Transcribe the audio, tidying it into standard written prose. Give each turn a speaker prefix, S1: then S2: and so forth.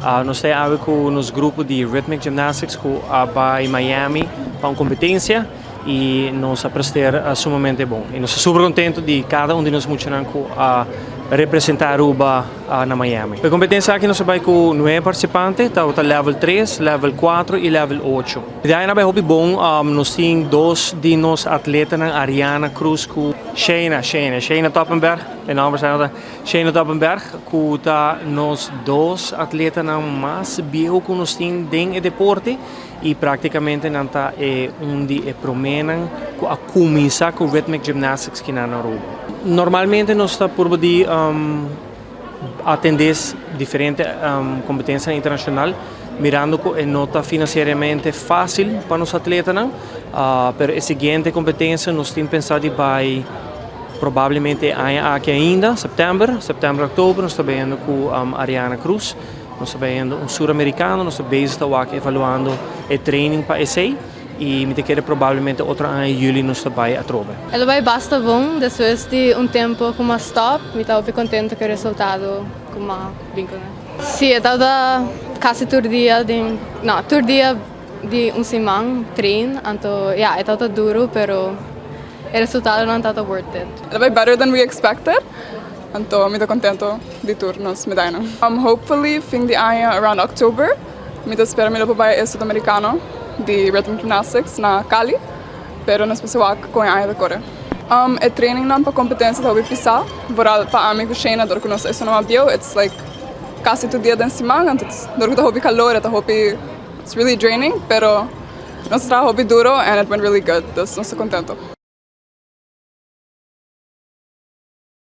S1: Nos tin cu nos grupo di Rhythmic Gymnastics cu a bay Miami pa un competencia y nos a presta sumamente bon. Y nos ta super contento di cada un di nos muchanan cu a representa Aruba na Miami. E competencia aki nos a bay cu nuebe participante, ta level 3, level 4 y level 8. E dia a bay hopi bon, nos tin dos di nos atletanan, Ariana Cruz cu Shayna, Shayna, Shayna Toppenberg, e nomber ta Shayna Toppenberg, cu ta nos dos atletanan mas bieu cu nos tin den deporte y practicamente nan ta e un di e promenan cu a cuminsa cu Rhythmic Gymnastics aki na Aruba. Normalmente nos ta purba di atende diferente competencia internacional, mirando cu no ta financieramente facil pa nos atletanan, pero e siguiente competencia nos tin pensa di bay probablemente aña aki ainda, september, september, october, nos ta bayendo cu Ariana Cruz, nos ta bayendo un suramericano, nos ta bezig evaluando e training pa esey y mi ta kere probablemente otro aña juli nos ta bay atrobe.
S2: El a bay basta bon, despues di un tempo cu m'a stop, mi ta contento cu e resultado cu m'a bin cu ne. Si, e tabata casi tur dia, di, no, tur dia di un siman train, anto, ja, e tabata duro, pero e resultado no tabata worth it.
S3: El a bay better than we expected. Anto, mi ta contento di tur nos medaya. Hopefully, fin di aña around October, mi ta spera mi lo bay Sudamericano di Rhythm Gymnastics na Cali, pero nos ta wak con aña ta core. E training nan pa competencia ta pisa, vooral pa ami cu Shayna, dor cu nos ta mas bieu, it's like casi tur dia den siman, anto dor cu ta hopi calor, ta hopi, it's really draining, pero nos a traha hopi duro and it went really good, dus nos ta contento.